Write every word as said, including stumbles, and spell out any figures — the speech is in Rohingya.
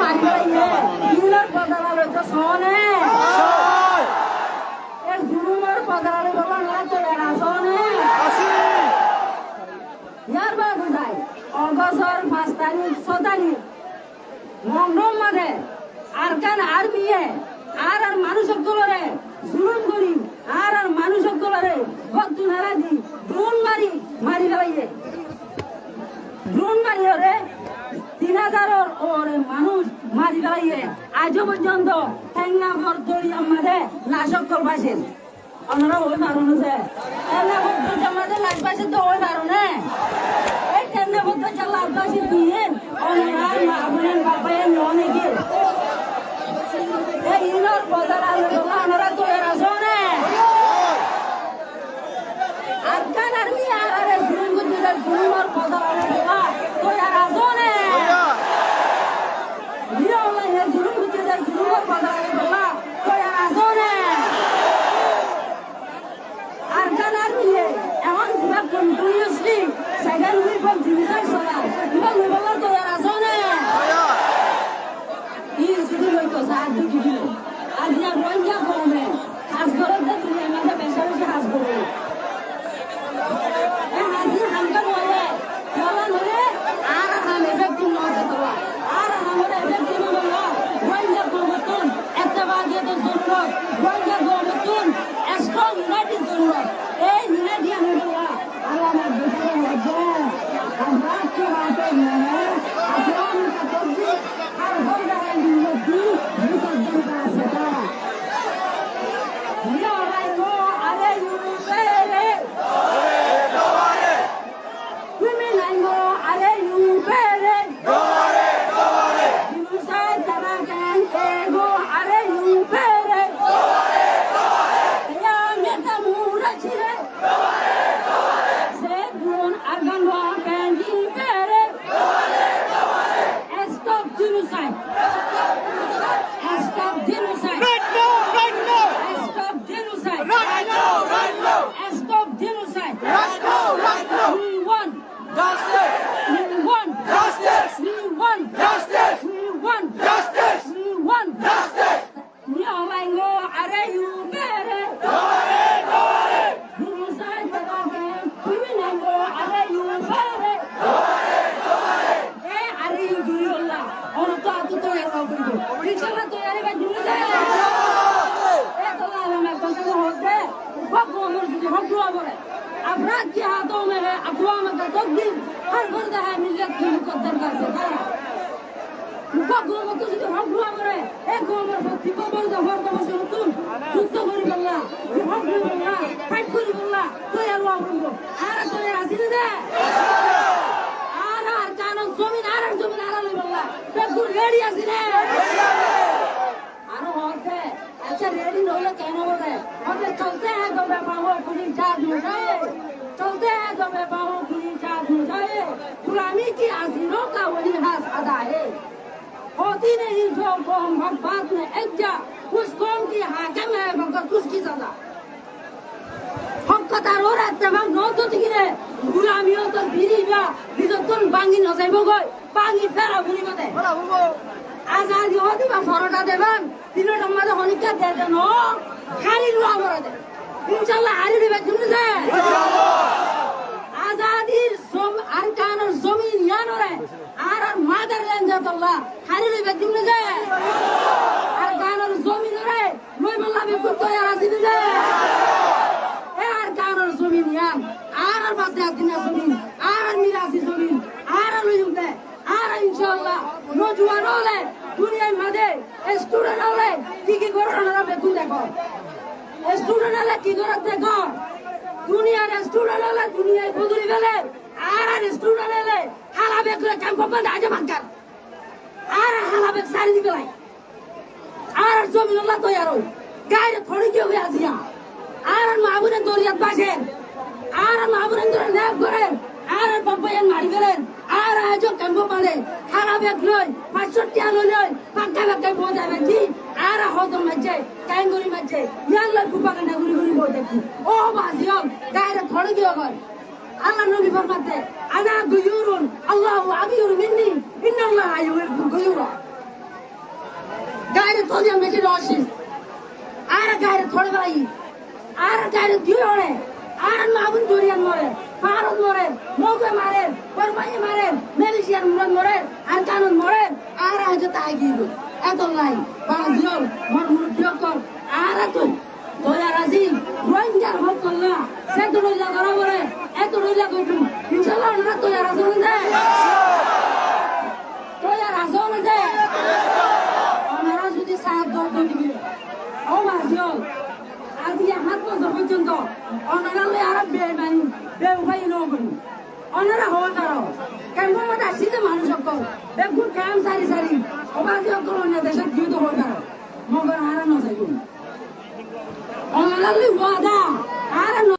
Mari félaiye, iínor bodola loito soóne? E zulumor bodola loibolla onorá toiyar asóne? Yar baade zai, Ogostor fañs tarík, só tarík, London mazé Arkan Armiye añárar manúic ókkolore zulum gorí, añárar manúic ókkolore gottú nalai di, drón mari, mari félaiye. Drón mariyóre tin házaror uore manúic mari félaiye. Aijjó foijjonto Tengnafor doriyar mazé lac ókkol bácer. Onorá hoi faron né ze? Tengnafor doriyar mazé lac bácer de hoi faron né? Ei Tengnafor doriyar lac bácer de iín onorár maa boin baf bái no né ki? Ei iínor bodola loibolla onorá toiyar asóne? Arkan Armiye añáráre zulum goijjé de zulumor bodola loibolla toiyar asóne? Mira Aung Hlainge zulum goijjé de zulumor bodola loibolla toiyar asóne? Arkan Armiye ehón ziba continuously second weapon of mass destruction, iba loibolla toiyar asóne? Iín zodi loito saá, ar zodi loito, aijja Rohingya koume ham gorer de duniyar mazé beci beci ham gorer. E ham zodi ham gorer, tolla nole añárar ham effective no óibo tolla. Añárar ham effective óibolla Rohingya koumottún ittefakiyotor zorurot, Rohingya koumottún strong unity zorurot. Ei unity aníbolla Allah Muhammad hoiyé, Afrad ki baat hai, akwam mutahida ki har fardo hai millat ki mutaqaddim ka sitara. Mira Aung Hlaing go, are yupere. Mira Aung Hlaing go, are yupere. Genocide Arakan e go, are yupere. Kiyamet amura cire. Save drone Arkan Armiye pere. Stop genocide. Stop genocide. Right now, right now. Stop genocide. Right now, right now. Stop genocide. Right now, right now. We want justice. We want justice. We want justice. We want justice. We want justice. Mira Aung Hlaing go, are yupere. Genocide Arakan, Mira Aung Hlaing go, are yupere. E, are yupere. Onorá to atu toiyar óibo. Inshallah toiyar óibo, jumla. E, tolla alam kotá hoódde, hok omor zodi hok dua gore. افراد کے ہاتھوں میں ہے اقوام کا تقدیر، ہر فرد ہے ملت کی مقدر کا ستارہ۔ Uggwá koumottú zodi hok lua foré, e koumor fottí kobor de hor de bosorottún juddó goríbolla, jihad goríbolla, fight goríbolla toiyar ówa foribó. Añára toiyar así né de? Añára Arkanor zomin, añárar zomin añára loibolla beggún ready así né? Aró hoódde, accá, ready no óile keén óibo de? Hoódde, چلتے ہیں دبے پاؤں کو کوئی جھاگ نہ جائے، چلتے ہیں دبے پاؤں کو کوئی جھاگ نہ جائے، غلامی کی اسیروں کا وہی خاص ادا ہے۔ ہوتی نہیں جو قوم حق بات میں یکجا، اس قوم کی حاکم ہے فقط اس کی سزا۔ Hók hotá uore ettefak no óito digire, gulamiyotor biri iba nizottún báñgi no zaibói, báñgi fela foribó de. Azadi hoóde iba forota de bang, tin hotár maze honikka de de no, hári lua foribó de. Inshallah hári loibar zimma ze. Azadir zom-, Arkanor zomin iyanore, añárar motherland ze tolla, hári loibar zimma ze. Arkanor zominore loibolla beggún toiyar así né de? E Arkanor zomin iyan, añárar bade adinor zomin, añárar mirasi zomin, añára loiyum de, añára inshallah, nojuwan ókkole, duniyar maze student ókkole ki ki gorer onora beggún dekó. Student ókkole ki gorer dekó. Duniyar student ókkole duniyai bodoli fele, añárar student ókkole hala beg loi kemfor maze aijjó makkar. Añára hala beg sári di félai. Añárar zominolla toiyar ói. Gaire thóri giyói aziya. Añárar maa boin doriyat bácer. Añárar maa boin dóre rep gorer. Añárar baf báiyain mari féler. Añára aijjó kemfor maze hala beg loi, fañs cót tiya loi loi, fakka fakka boi táki. Añára hozon maijjé, kengori maijjé, yián loi propaganda gori gori boi táki. Ó bazi ókkol, gaire thóri giyói. Allar nobi formadde, أنا غيور، الله أغير مني، إن الله يحب الغيور. Sódiam metin ócciz. Añára gairot hoçé félaiyi. Añára gairot giyói hoçé. Añárar mabóin doriyan morer, faárot morer, moguye marer, Bormáye marer, Malaysiar murat morer, Arkanot morer. Añára aijjó taái giyói. Etollá, baázi ókkol, mor murubbi ókkol, añára toi toiyar así, Rohingyar hókolla, zeto dhoilla gorá foré, eto dhoilla goijjum. Incállah, onora toiyar asó né? Toiyar asó né? Onora zodi saát dor dóri diye, ó baázi ókkol, aijja háñt bosór foijjonto onora loi añára beimani, bewafai no gorí. Onora hoi faro, kemfor modde aiccé de manúic ókkol, beggún kemp sári sári, ó baázi ókkol, oinno decót giyé de hoi faro, mogor añára no zaiyum. Onora loi wada, añára no